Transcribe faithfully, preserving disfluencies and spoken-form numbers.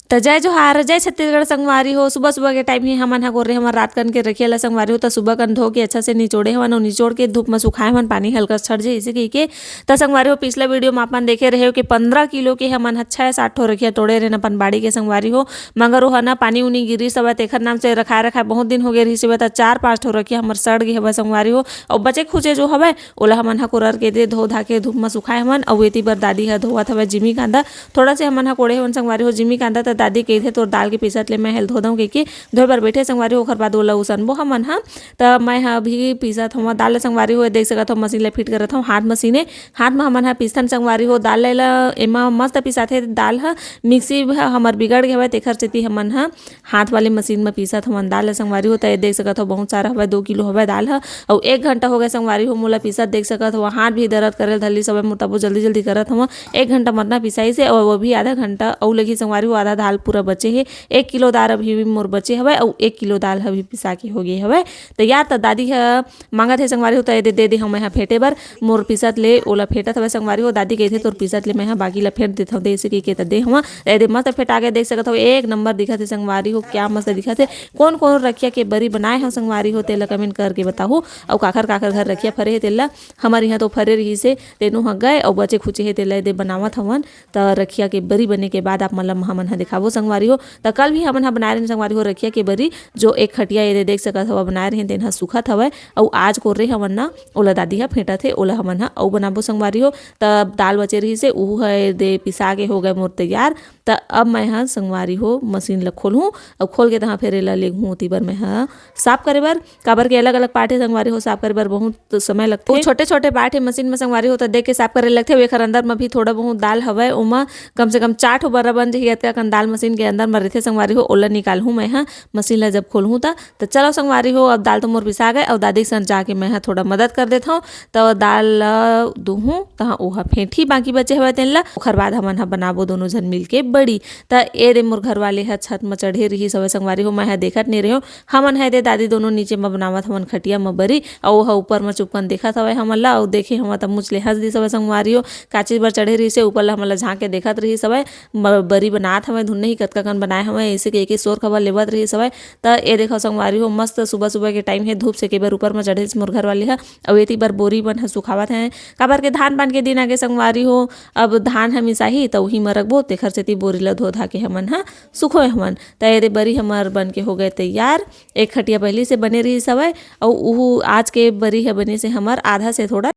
त जय जोहार, जय छत्तीसगढ़ संगवारी हो। सुबह सुबह के टाइम ही हमन ह कोरे हवन रात कन के रखिया ला संगवारी हो। त सुबह कन धो के अच्छा से निचोड़े हवन अउ निचोड़ के धूप म सुखाए हवन, पानी हल्का छट जाए इसे कहिके। त संगवारी हो, पिछला वीडियो म अपन देखे रहे हो कि पंद्रह किलो के हमन ह छह सात ठो रखिया तोड़े रहेन अपन बाड़ी के संगवारी हो। मगर ओह ना पानी उनी गिरिस हवय, तेखर नाम से रखाए रखाए बहुत दिन हो गए रहिस हवय, त चार पांच ठो रखिया हमर सड़ गे हवय संगवारी हो। अउ बचे खुचे जो हवय ओला हमन ह कोरर के दे धो धा के धूप म सुखाए हवन। अउ एती बर दादी ह धोवत हवय जिमी कांदा। थोड़ा से हमन ह कोड़े हवन संगवारी हो जिमी कांदा, त दादी कहिथे तोर दाल के पीसत ले मैं हेल धो दऊं कहिके धोए बर बैठे संगवारी हो। ओखर बाद ओला उसनबो हमन ह। त मैं ह अभी पीसत हवं दाल ल संगवारी हो, देख सकत हव मशीन ल फिट करत हवं हाथ मशीने। हाथ म हमन ह पीसथन संगवारी हो दाल ल। एला एमा मस्त पिसाथे दाल ह, मिक्सी ह हमर बिगड़ गे हवय, तेखर सेती हमन ह हाथ वाले मशीन म पीसत हवन दाल ल संगवारी हो। त ये देख सकत हव बहुत सारा हवय, दो किलो हवय दाल ह। अउ एक घंटा हो गए संगवारी हो मोला पीसत, देख सकत हव हाथ भी दर्द करे ल धर लिस हवय मोर, तबो जल्दी जल्दी करत हवं। एक घंटा मतना पिसाइस हे अउ अभी आधा घंटा अउ लगही संगवारी हो, आधा दाल पूरा बचे हे। एक किलो दाल अभी मोर बचे हवय अउ एक किलो दाल अभी पिसा के हो गे हवय तैयार। त दादी ह मांगत हे संगवारी हो, त ये दे, दे दे हवं मैं ह फेंटे बर। मोर पीसत ले ओला फेंटत हवय संगवारी हो। दादी कहिथे तोर पीसत ले मैं ह बाकी ला फेंट देथव, दे इसे कहिके त दे हवं। त ये दे मस्त फेंटा के देख सकत हव, एक नंबर दिखत हे संगवारी हो, क्या मस्त दिखत हे। कोन कोन रखिया के बरी बनाए हव संगवारी हो, तेला कमेंट करके बताहू। अउ काखर काखर घर रखिया फरे हे तेला, हमर इहाँ तो फरे रहिस हे, तेनो ह गए अउ बचे खुचे हे तेला ये दे बनावत हवन। त रखिया के बरी बने के बाद आप मन ल हमन ह देखाबो संगवारी हो। त कल भी हमन ह बनाए रहेन संगवारी हो रखिया के बरी, जो एक खटिया ये दे देख सकत हव बनाए रहेन, तेन ह सुखत हवय। अउ आज कोरे हवन ना, ओला दादी ह फेंटत हे, ओला हमन ह अउ बनाबो संगवारी हो। त दाल बचे रहिस हे, उहू ह ये दे पिसा के हो गए मोर तैयार। त अब मैं ह संगवारी हो मशीन ल खोलहूँ, अउ खोल के तहाँ फेर एला लेगहूँ ओती बर मैं ह साफ करे बर। काबर के अलग-अलग पार्ट हे संगवारी हो, साफ करे बर बहुत समय लगथे। वो छोटे-छोटे पार्ट हे मशीन में संगवारी हो, त देख के साफ करे लगथे। अउ एखर अंदर में भी थोड़ा बहुत दाल हवय, ओमा कम से कम चार ठो बर्रा बन जही, अतका कन दाल मशीन के अंदर में रहिथे संगवारी हो। ओला निकालहूँ मैं ह, मशीन ला जब खोलहूँ त। त चलो संगवारी हो, अब दाल तो मोर पिसा गए, अउ दादी के संग जाके मैं ह थोड़ा मदद कर देथव। त दाल ल दूहूँ, तहाँ ओहा फेंटही, बाकी बचे हवय तेन ला। ओखर बाद हमन ह बनाबो दोनों झन मिल के बड़ी। त ए दे मोर घर वाले ह छत म चढ़े रिहिस हवय संगवारी हो, मैं ह देखत नइ रहेंव। हमन ह ए दे दादी दोनों नीचे म बनावत हवन खटिया म बरी, अउ ओह ऊपर म चुपकन देखत हवय हमन ला, अउ देखे हवय त मुच ले हंस दिस हवय संगवारी हो। काची बर चढ़े रिहिस हे, ऊपर ल हमन ला झांक के देखत रिहिस हवय। म-, बरी बनात हवय, धुन नहीं कतका कन बनाए हवय, अइसे कहिके शोर खबर लेवत रिहिस हवय। त ए देखव संगवारी हो, मस्त सुबह सुबह के टाइम हे, धूप सेके बर ऊपर म चढ़े रिहिस मोर घर वाले ह, अउ एती बर बोरी मन ह सुखावत हे, काबर के धान पान के दिन आगे संगवारी हो। अब धान ह मिसाही त उही म रखबो, तेखर सेती बोरी ल धो धा के हमन ह सुखोए हवन। त ए दे बरी हमर बन के हो गए तैयार। एक खटिया पहिली से बने रिहिस हवय, अउ उहू आज के बरी ह बने से हमर आधा से थोड़ा